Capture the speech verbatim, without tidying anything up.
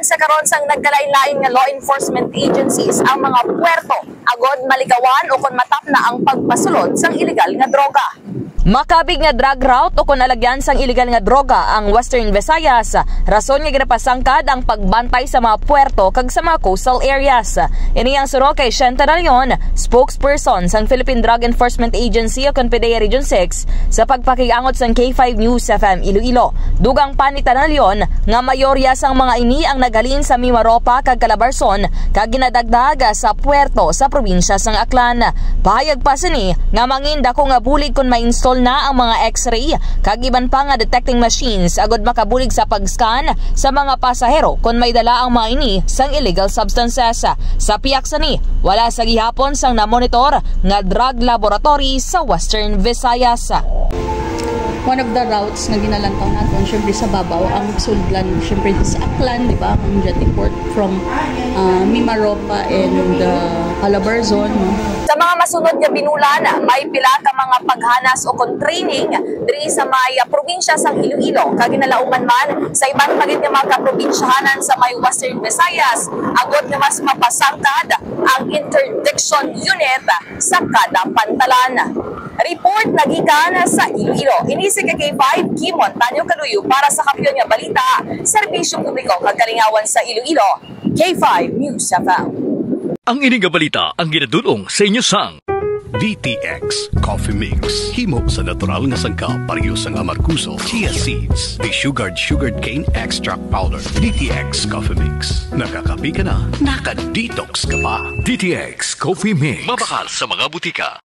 Sa karon sang nagkalain-lain nga law enforcement agencies ang mga puerto agod maligawan o kon matapna ang pagpasulod sang iligal nga droga. Makabig nga drug route o kon alagyan sang iligal nga droga ang Western Visayas, rason nga ginapasangkad ang pagbantay sa mga puerto kag sa mga coastal areas. Ini ang suno kay Shen Tanalion, spokesperson sang Philippine Drug Enforcement Agency o kon PDEA Region six, sa pagpakiangot sang K five News F M Iloilo. Dugang pa ni Tanalion nga mayorya sang mga ini ang naghalin sa Mimaropa kag Calabarzon kag ginadagdag sa puerto sa probinsya sang Aklan. Pahayag pa sini nga mangin dako nga bulig kon ma-install na ang mga X-ray kag iban pa nga detecting machines agod makabulig sa pag-scan sa mga pasahero kon may dala ang mga ini sang illegal substances. Sa pihak sini, wala sa gihapon sang namonitor nga drug laboratory sa Western Visayas. One of the routes nga ginalantaw naton, syempre sa babaw, ang sudlan, syempre sa Aklan, di ba, ang jetty port from uh, Mimaropa and uh, Calabarzon. No? Sa mga masunod nga binulan, may pila ka mga paghanas o kon training diri sa may uh, probinsya sang Iloilo, kag ginalauman man sa iban pa gid nga mga kaprobinsyahanan sa may Western Visayas, agod nga mas mapasangkad ang interdiction unit sa kada pantalan. Report nagikan sa Iloilo. Ini si K five, Kimon Tanyo Kaluyo para sa Kampiyon nga Balita, Serbisyo Publiko kag Kalingawan sa Iloilo, K five News F M. Ang ini nga balita ang ginadul-ong sa inyo sang D T X Coffee Mix. Himo sa natural nga sangkap, pareho sang amargoso, chia seeds, desugared sugarcane extract powder. D T X Coffee Mix. Nakakape ka na, naka-detox ka pa. D T X Coffee Mix. Mabakal sa mga butika.